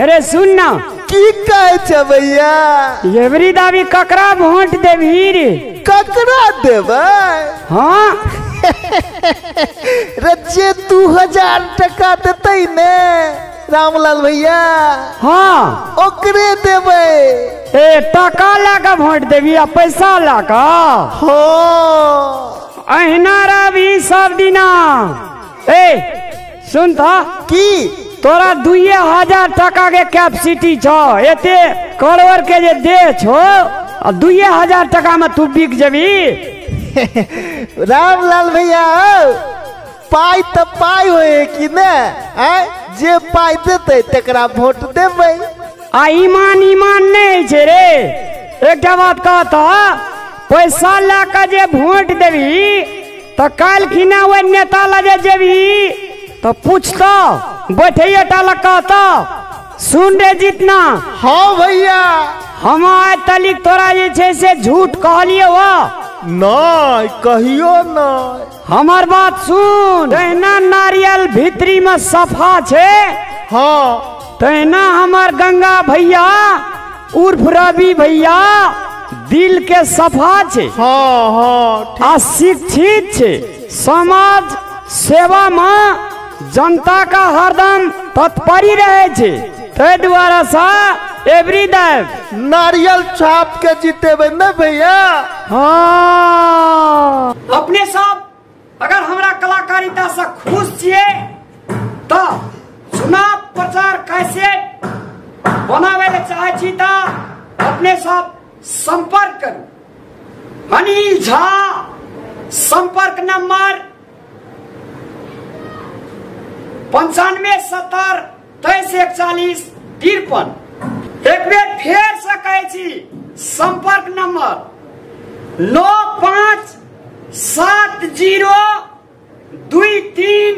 अरे सुन ना, की कहै छ भैया? एवरी दाबी ककरा वोट देबही रे? ककरा देबै? हाँ रे जे 2000 टका देतै ने रामलाल भैया, हाँ ओकरे देबै। ए टका ला के वोट देबी आ पैसा ला के? हाँ अहिना रवि सब दिना। ए सुन था की तोरा 2000 टका के कैपेसिटी छो, एते करोड़ के जे दे छो आ 2000 टका में तू बिक जेबी। रामलाल भैया पाई त पाई होए कि ने, आय जे पाई देतै तकरा वोट देबै। आ ईमान ईमान नहीं छे रे। एकटा बात कहता, पैसा ला के जे वोट देबी त काल्हि खिना ओहि नेता लग जे जेबी तो पूछतो बैठैया टा लग कहता, सुन रे जितना। हाँ भैया, हम आइ तलिक तोरा जे छै से झूठ कहलियै हो? नहीं कहियो नहीं। हमर बात सुन, तहिना नारियल भीतरी में सफा छे, हाँ तहिना हमर गंगा भैया उर्फ रवि भैया दिल के सफा छे, हाँ हाँ आ शिक्षित छे, समाज सेवा में जनता का हरदम तत्परी रहे छे, तै द्वारा सा एवरी देव नारियल छाप के जीतेबै ने भैया। हाँ अपने सब अगर हमरा कलाकारिता से खुश छियै तो चुनाव प्रचार कैसे बनावे ले चाहे छी त अपने सब संपर्क करू। अनिल झा, संपर्क नंबर 95 70 23 41 53। एक बेर फेर से कहै छी, संपर्क नंबर 9 5 7 0 2 3